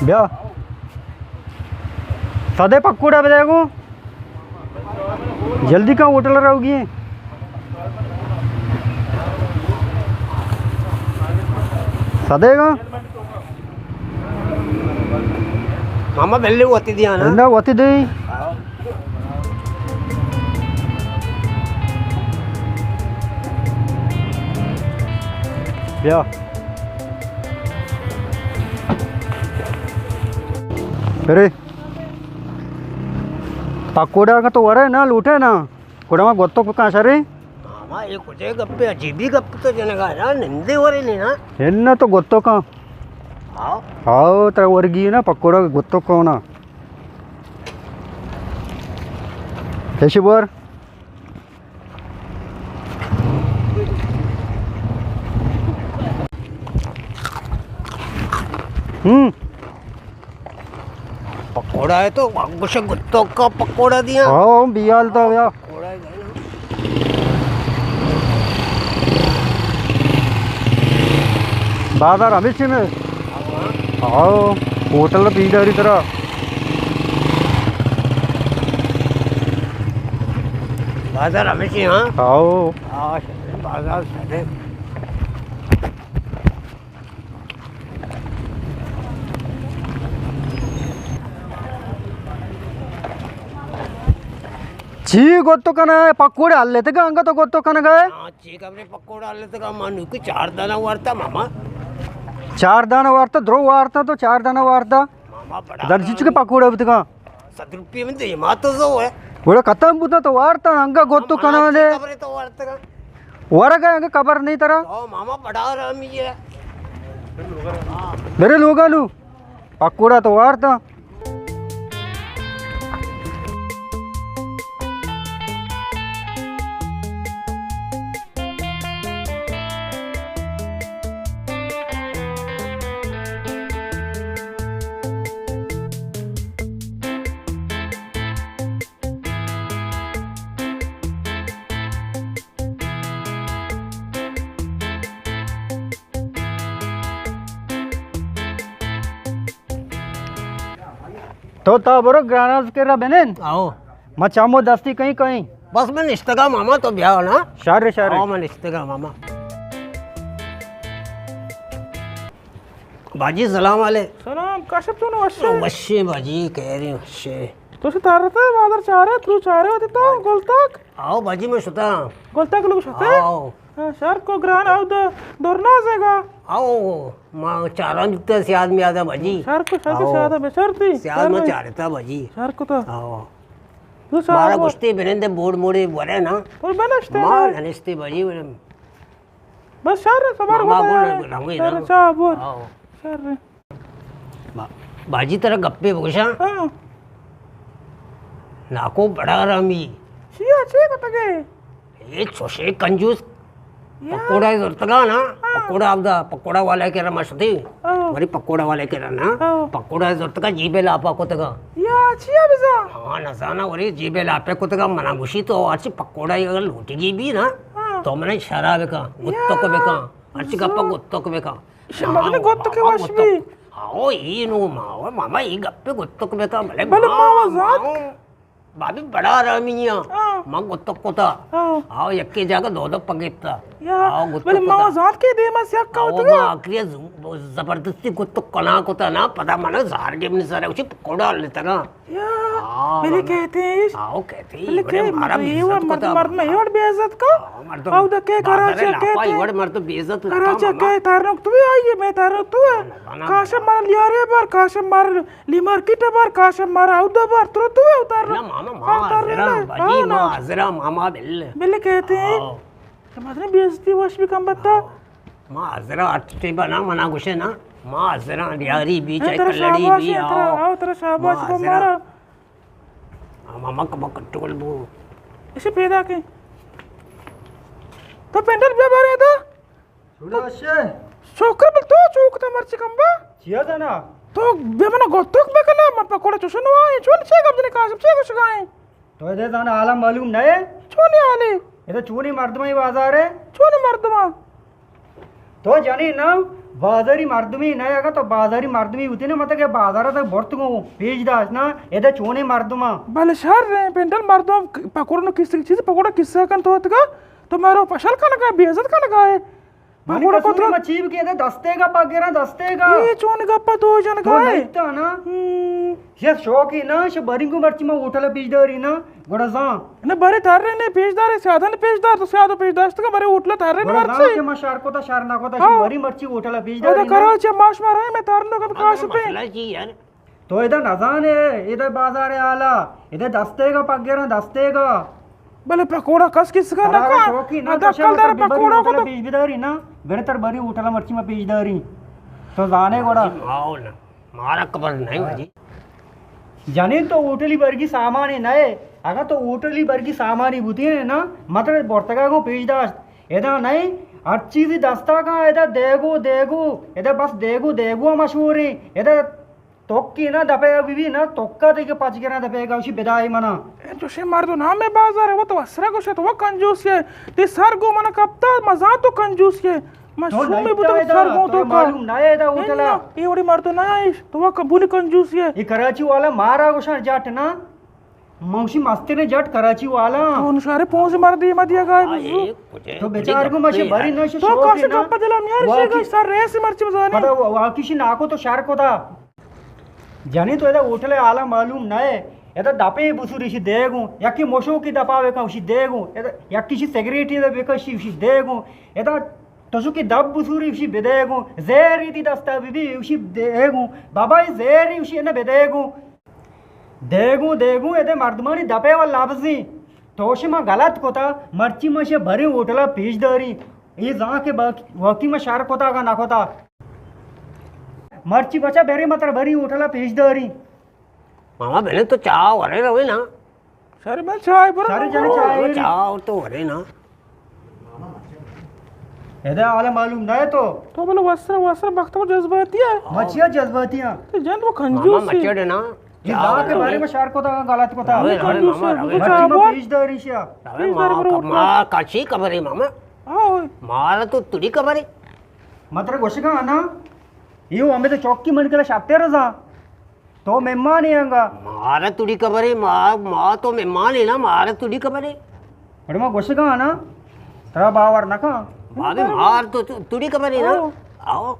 بیا۔ سدے پکوڑا بدے گو۔ جلدی کا ہوٹل روگی۔ سدے گا۔ ماما بلے وتی دیا نا۔ نہ وتی دے۔ بیا۔ برے۔ پکوڑا کا تو ورے نا، لوٹے نا۔ گڑا ما گوتک بکاں شریں۔ ماما، اے کجے گپے؟ عجیبی گپ تو جنگا نا، نندے ورے نے نا۔ ہن تو گوتک کاں۔ ہاں۔ ہاں، ترا ورگی نا، پکوڑا گوتک کاں نا۔ کیشی بور؟ ہم۔ پکوڑا ہے تو گوشے گتو کا پکوڑا دیا۔ ہاں، بیال تو یا۔ پکوڑا ہے نا۔ بازار ہمیشی میں۔ ہاں، ہوٹل پیداری طرح۔ بازار ہمیشی، ہاں؟ ہاں۔ ہاں، بازار سدے۔ چی گوتو کنا ہے؟ پکوڑے ہل لیتے گا، انگا تو گوتو کنا گئے؟ ہاں، چی خبرے پکوڑا ہل لیتے گا؟ ما نوکی چار دانا وارتا، ماما۔ چار دانا وارتا، درو وارتا تو چار دانا وارتا۔ ماما بڑا درجی چکے پکوڑا بتگا؟ صد روپے من دیما تو زو ہے۔ گڑا ختم بوتا تو وارتا، انگا گوتو کنا دے۔ خبرے تو وارتا۔ ورگا انگا خبر نہیں ترا۔ او ماما بڑا حرامی ہے۔ میرے لوگا نو پکوڑا تو وارتا۔ تو تا برو گراناز کرا بنند۔ آؤ۔ ما چامو دستی کہیں کہیں۔ بس من نشتگا ماما، تو بیا نا۔ شر، شر۔ آؤ، من نشتگا ماما۔ باجی سلام علیک۔ سلام، کاشف چون وشے؟ وشے باجی، خیرے وشے۔ تو سے تارتا بازار چارے، تو چارے ہوتے تو گل تک؟ آؤ باجی، میں شتا۔ گل تک لوگ شتے؟ آؤ۔ ہاں، شر کو گران آؤ دو، دورناز ہے گا۔ آؤ، ما چاراں جتے سیاد میادا باجی۔ شر کو، شر کو آؤ۔ سیاد بشر تھی۔ سیاد ما چارتا باجی۔ شر کو تو۔ آؤ۔ تو مارا شر کو۔ گشتے بنندے بوڑ موڑے ورے نا۔ اور بنشتے ما نا۔ ننشتے باجی ورے۔ بس شر، صبر ماما ہوتا ہے۔ رنگی شر، رنگ۔ چا بول۔ آؤ۔ شر۔ با-، باجی ترا گپے بگوشاں۔ ہاں۔ ناکو بڑا حرامی۔ چیا، چے کتگے؟ اے چوشے کنجوس۔ یا۔ پکوڑا زرتگا نا، ہاں۔ پکوڑا ابدا، پکوڑا والا کرا ما شدی۔ ہاں۔ وری پکوڑا والا کرا نا، ہاں۔ پکوڑا زرتگا جیبے لاپا کتگا۔ یا، چیا بزا؟ ہاں، نزانا وری جیبے لاپے کتگا، منا گوشی تو آچی پکوڑا اگر لوٹگی بی نا، ہاں۔ تو منا اشارہ بکا، گتک بکا، ہرچی گپا گتک بکا۔ شما مزنی گتک وش بی۔ آؤ، ای نو ما، ماما، ای گپے گتک بکا، بلے بلے ما، ما زانت۔ بابی بڑا حرامی آں۔ ہاں۔ ما گتک کتا۔ ہاں۔ آؤ، یکے جاگہ دو دو پگیتا۔ یا، آؤ، گتک بلے ما کتا۔ زانت کے دیما سیاہ آؤ، کاوتگا۔ ما آخری ز-، زبردستی گتک کنا کتا نا، پدا منا زار گے منی سر، اسی پکوڑا لیتگا۔ یا، ہاں، بلے ماما۔ کہتے ہیں اس-، آؤ، کہتے ہیں، بلے بڑے کہ مارا مطلب یہ بے عزت مرد، کتا۔ مرد میں یہ بے عزت کا؟ ہاں، مردم آؤ، دکے بازار کرا چکے لاپا، تھے۔ یہ وڑ مرد بے عزت کرا لگا، چکے، ماما۔ تارنک تو بھی آئیے، میں تارنک تو ہے۔ نہ، نہ، نہ، کاشم مارا لیارے بار، کاشم مار لی مارکیٹ بار، کاشم مارا اودا بار، ترو تو ہے اتار۔ نہ، ماما، ما اوتار حاضرہ، نہ۔ باجی، ہاں، ما نہ۔ حاضرہ، ماما، بل۔ بل کہتے ہیں۔ ہاں۔ تو مدن بے عزتی وش بھی کم بتا۔ ہاں۔ ما حاضرہ، اٹھتے بنا، منا گوشے نا۔ ما حاضرہ، بیاری بی، اے، چاہے ترا کلڑی شاباش بی، ہے، ترا، آؤ۔ آؤ، ترا شاباش ما کو حاضرہ۔ مارا۔ ہاں، ماما، کما کٹول بو۔ اسے پیدا کے۔ تو پینڈل بیا بارے دا۔ چھوڑے وشے۔ شکر بل تو چوک تا مرچی کمبا۔ چیا زانا؟ تو بے منا گوتک بکنا، من پکوڑا چوشن وائیں، چون چے گپ جنے کاشم چے گوشگائیں؟ تو دے زانا حالا معلوم نہ ہے؟ چونی حالی؟ اے تو چونی مردمائی بازار ہے؟ چونی مردماں؟ تو جنی نا، بازاری مردمی نہ، اگاں تو بازاری مردمی بوتی نا، مطلب کہ بازار تک برت گوں پیش داشت نا، ادا چونے مردم؟ بلے شر ہیں، پنڈل مردم پکوڑا نو کس چیز پکوڑا کسہ کن تو اتکا، تو مارو پشل کنگا، بے عزت کنگا ہے۔ منی پکوڑا قصور کتگا۔ ما چیب کے دے دستے گا، پگیرا دستے گا۔ اے چون گپا تو جنگا ہے۔ نہیں تا نا۔ ہم۔ شے شوقی نا، شے برینگو مرچی ما ہوٹل پیش داری نا، گڑا زان۔ نہ، برے ترے نے پیش دارے، سیادہ نے پیش دار، تو سیادہ پیش داشت کا برے ہوٹل ترے نے گڑا زان مرچی۔ کہ ما شر کوتا، شر نہ کوتا، ہاں۔ شے بری مرچی ہوٹل پیش ادا داری نا۔ کراچی ماش مارا ہے، میں ترنو کب کاش پہ۔ مسئلہ چی یار؟ تو ادا نزانے، ادا بازار آلا، ادا دستے گا پگیرا دستے گا۔ بلے پکوڑا کس کس کا ترا نکا؟ شوقی نا، ادا تو شے کل در ہوٹل بری پکوڑا کو ہوٹل تو پیش بداری نا، برے تر بری ہوٹل مرچی ما پیش داری۔ تو زانے گڑا۔ آؤ نا۔ مارا خبر نہیں ہو جی۔ جنین تو ہوٹلی برگی سامانی نئے، اگاں تو ہوٹلی برگی سامانی بوتی نے نا، مطلب برتگا گوں پیش داشت۔ ادا نہیں، ہر چیزی دستا کا ادا دیگو، دیگو، ادا بس دیگو، دیگو مشہور ہیں۔ ادا توکی نا دپے بی بی نا، توکا دے کے پچ گرا دپے گا، اسی بدائی منا۔ اے چوشیں مردو نامے بازار ہے، وہ تو اسرا گوشے تو وہ کنجوس ہے۔ تی سر گو منا کپتا، مزا تو کنجوس ہے۔ ما تو شومے نہیں بوتگ تا سر گوں تو تو کا۔ معلوم نہ ہے دا ہوٹلا۔ اے وڑی مردو نہ آئیش، تو وا کبولی کنجوسی ہے۔ اے کراچی والا مارا گوشاں جٹ نا۔ موشی مستریں جٹ کراچی والا۔ تو نشارے پونز مردی مدیا گائے بزو۔ تو بیچار کو مشے بری نہ شو تو شوق کاسے ہے نا۔ گپ دلا میار شے گا سر ریس مرچی بزانے۔ پدا واکیشی ناکو تو شر کو دا۔ جنی تو ادا ہوٹل حالا معلوم نہ ہے۔ ادا دپے بسوری شی دیگوں۔ یکی مشو کی دپا وے کا شی دیگوں۔ ادا یکی شی سگریٹی دے بکشی شی دیگوں۔ ادا تشوکی دپ بزوری، اشی بدئے گوں۔ زہری تی دستا بی بی، اشی بدئے گوں۔ بابا، اے زہری، اشی انہ بدئے گوں۔ دئے گوں، دئے گوں، ادے مردمانی دپے و لبزیں۔ تو شما غلط کتا، مرچی ما شے بریں ہوٹلا پیش داری۔ اے زان کہ با-، واقعی ما شر کتا کا نہ کتا۔ مرچی بچا بریں مطلب بریں ہوٹلا پیش داری۔ ماما بلے تو چاہ ورے روے نا۔ سر میں چاہ برا سر جنے چاہ۔ چاہ تو ورے نا۔ ادا حالا معلوم نہ ہے تو۔ تو بلے وسر، وسر وقت کو جذباتی ہے۔ مچیا جذباتی ہیں۔ تو جند وہ ماما کنجوس ہے۔ مچڑ نا۔ جی، چاہ لا کے روے۔ بارے میں شر کتا، غلط کتا۔ روے، روے، کنجوس ماما، ہے، روے۔ تو مچی چاہ میں بول۔ پیش داری شیا۔ روے، پیش داری ماما، برو۔ ما کچی خبر ہے ماما۔ ہاں۔ مارا تو تڑی خبر ہے۔ مطلب گوشگا نا۔ یو ہمیں تو چوکی من کلا شاپتے رضا۔ تو مہمان ئے انگا۔ مارا تڑی خبر ہے، ما، ما تو مہمان ئے نا، مارا تڑی خبر ہے۔ اڑے ما گوشگا نا، ترا باور نہ کن۔ بابی مار تو، تو، تڑی خبر ہے نا۔ او۔ آؤ۔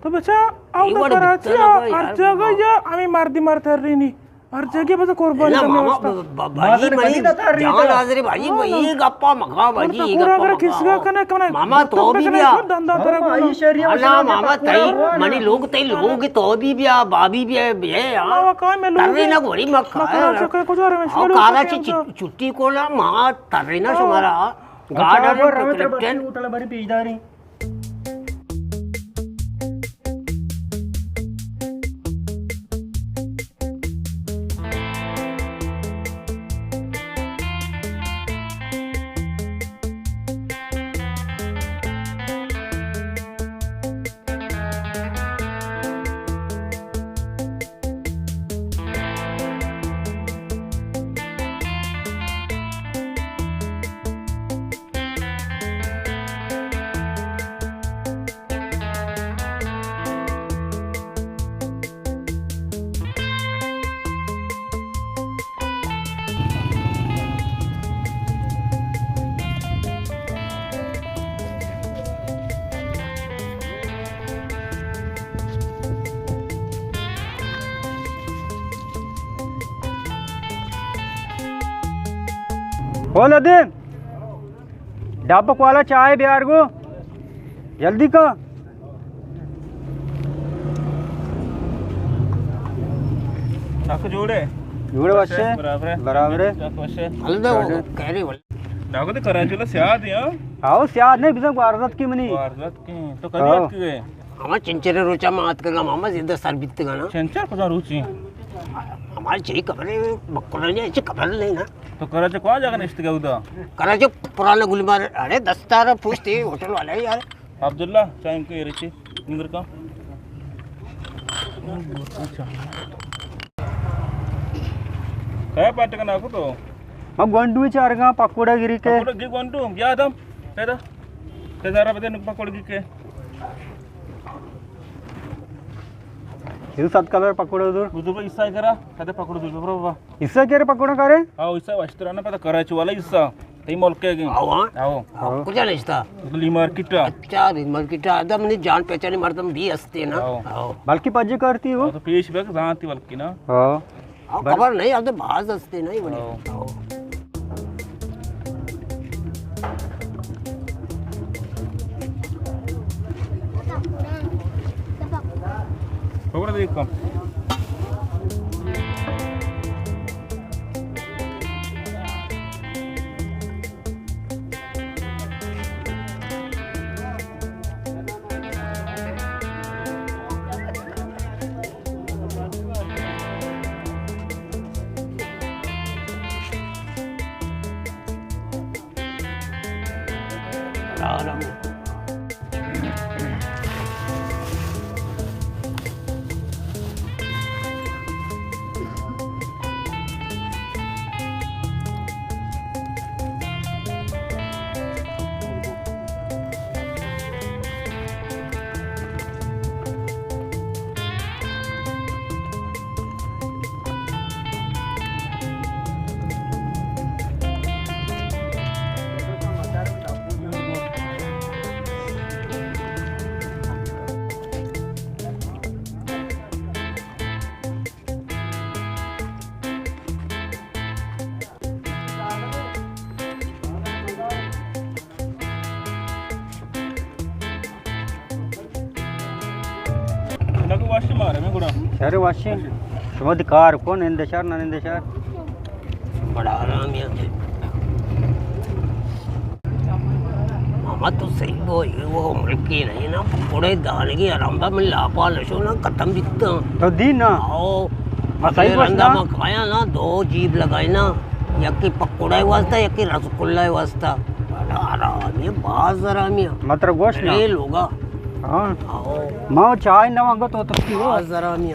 تو بچا، آؤ اے تو وڑ کراچی بتنا آ، کوئی ہر یار، جگہ ما یا ہمیں مردی مر تر رہی نہیں۔ ہر جگہ بس قربانی نا کرنے ماما، واسطہ۔ ب-، ب-، باجی مادر منی کدی نہ تر رہی جان ترا۔ حاضر ہے باجی، ہاں، بھائی، نا۔ گپا مکا باجی، تو گپا کورا کر کھسگا مکا۔ کنے، کنے ماما تو بھی بیا۔ دندا ترا ماما، گونا۔ یہ شہری ہاں، ماشاءاللہ ماما، پکوڑا تئی، ہوا نا۔ منی لوگ، تئی لوگ، تو بھی بیا، بابی بیا، بیا، ہاں۔ ماما، کہاں میں لوگ ترے ہی؟ نا گوری مکا۔ مکا، چکے کجا رہے، مشکل ہو کارا سکے چی ہم۔ چھٹی کو نا، ماما، ترے نا ہاں۔ شمارا۔ اچھا، گاڑا نا روے تر کلیکٹن۔ بچی ہوٹل بری پیش داری۔ ہو ندیم، ڈب کوالا چائے بیار گو، جلدی کا۔ ڈاکو جوڑے؟ جوڑے وشے؟ برابر ہے؟ برابر ہے؟ ڈاکو وشے؟ ہلو دے، کہہ رہی بول۔ ڈاکو دے کراچی والا سیاد ہیں، ہاں؟ آؤ، سیاد نہیں، بزن گوارزت کی منی۔ گوارزت کی۔ تو کدی ہاں۔ اتکی گئے؟ ہما چنچرے روچا ما اتکگا، ہما زیادہ سر بیتگا نا۔ چنچر کجا روچی؟ ہمارے چی خبر ہے، بکرا نہیں، چی خبر نہیں نا۔ تو کراچی کوا جاگا نشتگا ادا؟ کراچی پرانا گلمار، اڑے دستار پوچھتے ہوٹل والا ہے یار۔ عبداللہ، چائے ان کو یہ رچی، اندر کا۔ اچھا۔ کیا پاٹ کا ناکو تو؟ ما گونڈو چارگا پکوڑا گری کے۔ پکوڑا گری گونڈو، یاد ہم، پیدا۔ تے ذرا بدے پکوڑا گری کے۔ چیز صد کلر پکوڑا دور۔ بزرگ عیسیٰ کرا، کدے پکوڑا دور، برو بابا۔ عیسیٰ کرے پکوڑا کرے؟ آؤ، عیسیٰ وشترانا پتا کرا چوالا عیسیٰ۔ تئی ملک ہے کہ؟ آؤ، ہاں۔ آؤ۔ آؤ، کجا نشتا؟ لی مارکیٹ۔ اچھا، لی مارکیٹ۔ ادا منی جان پہچانی مردم بھی ہستے نا۔ آؤ۔ آؤ۔ بلکہ پجے کرتی ہو؟ آؤ، تو پیش بک زانتی بلکہ نا۔ آؤ۔ آؤ، بل- خبر نہیں، اب تو باز ہستے نہیں بولے۔ آؤ۔ آؤ۔ پکوڑا دیکھ کم۔ لگو واشی مارے میں گڑا۔ شر واشی۔ شما دی کار کو نندے شر، نہ نندے شر۔ بڑا آرام ہے۔ ماما تو صحیح بو، یہ وہ ملکی نہیں نا، پکوڑے دانگی آرام با من لاپا لشو نا ختم بیتا۔ تو دی نا۔ آؤ۔ ما صحیح اگلے گوشت رندا نا۔ ما کھایا نا، دو جیب لگائی نا، یکی پکوڑا واسطہ، یکی رسگلہ واسطہ۔ بڑا آرامی، باز آرامی۔ ما ترا گوشت نا۔ اے لوگا۔ ہاں۔ آؤ۔ ما چائے نہ مانگو تو تکی ہو۔ باز آرامی۔